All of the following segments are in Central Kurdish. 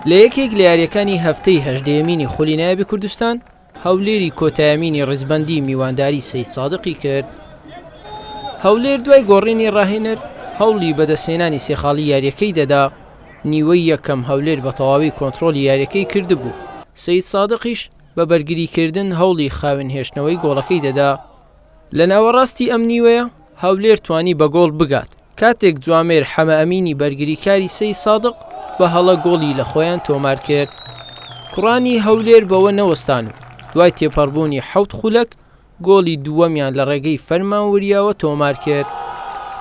لە یەکێک لە یارییەکانی هەفتەی هەژدەیەمینی خولی نایابی کوردستان، هەولێری کۆتایەمینی ڕیزبەندی میوانداری سەیدسادقی کرد. هەولێر دوای گۆڕینی ڕاهێنەر هەوڵی بەدەستهێنانی سێ خاڵی یارییەکەی دەدا، نیوەی یەکەم هەولێر بە تەواوی کۆنترۆڵی یارییەکەی کردبوو، سەیدسادقیش بە بەرگریکردن هەوڵی خاوێن هێشتنەوەی گۆڵەکەی دەدا. لە ناوەڕاستی ئەم نیوەیە هەولێر توانی بە گۆڵ بگات، کاتێک جوامێر حەمەئەمینی بەرگریکاری سەیدسادق بە هەڵە گۆڵی لە خۆیان تۆمارکرد. کوڕانی هەولێر بەوە نەوەستان و دوای تێپەڕبوونی حەوت خولەک گۆڵی دووەمیان لە ڕێگەی فەرمان وریاوە تۆمارکرد.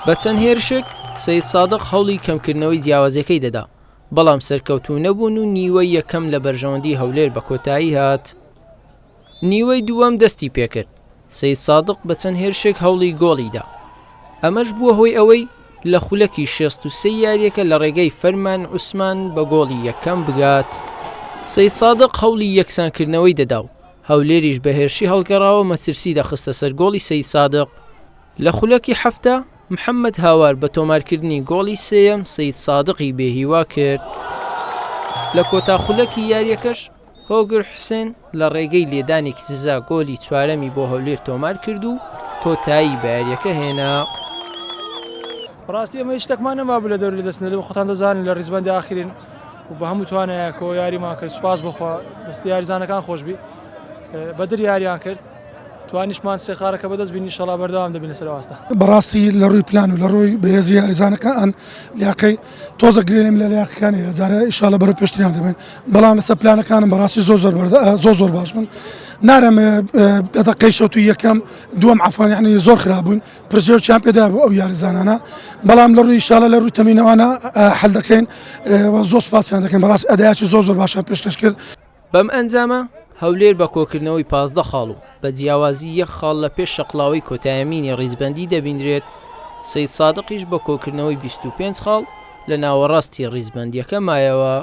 بە چەند هێرشێک سەیدسادق هەوڵی کەمکردنەوەی جیاوازیەکەی دەدا، بەڵام سەرکەوتوو نەبوون و نیوەی یەکەم لە بەرژەوەندی هەولێر بە کۆتایی هات. نیوەی دووەم دەستی پێکرد، سەیدسادق بە چەند هێرشێک هەوڵی گۆڵی دا، ئەمەش بووە هۆی ئەوەی لە خولەکی 63 یارییەکە لە ڕێگەی فەرمان عوسمان بە گۆڵی یەکەم بگات. سەیدسادق هەوڵی یەکسانکردنەوەی دەدا و هەولێریش بە هێرشی هەڵگەڕاوە مەترسی دەخستە سەر گۆڵی سەیدسادق. لە خولەکی 70 محەممەد هاوار بە تۆمارکردنی گۆڵی سێیەم سەیدسادقی بێهیوا کرد. لە کۆتا خولەکی یارییەکەش هۆگر حوسێن لە ڕێگەی لێدانێکی سزا گۆلی چوارەمی بۆ هەولێر تۆمار کرد و کۆتایی بە یارییەکە هێنا. بەڕاستی ئێمە هیچ شتێکمان نەمابوو لە دەوری لەدەست نەدەبوو خۆتان دەزانن لە ڕیزبەندی ئاخرین و بە هەموو توانایەکەوە یاریمان کرد سوپاس بۆخوا دەستی یاریزانەکان خۆشبی بەدر یاریان کرد توانیشمان سێ خارەکە بەدەست بین ئینشەڵا بەردەوام دەبین لەسەر ئاستە. بەڕاستی لە ڕووی پلان و لە ڕووی بەهێزی یاریزانەکان لیاقەی تۆزە گرێنم لە لیاقەکانی هەزارە ئیشاڵە بەرەو پێشتریان دەبن بەڵام لەسەر پلانەکانم بەڕاستی زۆر زۆر زۆر زۆر باش بوون نارم دەقەی شەوت و یەکەم دووەم عفوان یعنی زۆر خراپ بوون پرژێوچیان پێدا بوو ئەو یاریزانانە بەڵام لە ڕووی ئیشاڵە لە ڕووی تەمینەوانە حل دەکەین زۆر سپاسیان دەکەین بەڕاست ئەدایکی زۆر زۆر باشیان پێشکەش کرد. بەم ئەنجامە هەولێر بە کۆکردنەوەی 15 خاڵ و بە جیاوازی یەک خاڵ لە پێش شەقڵاوەی کۆتایەمینی ڕیزبەندی دەبینرێت، سەیدسادقیش بە کۆکردنەوەی 25 خاڵ لە ناوەڕاستی ڕیزبەندییەکە مایەوە.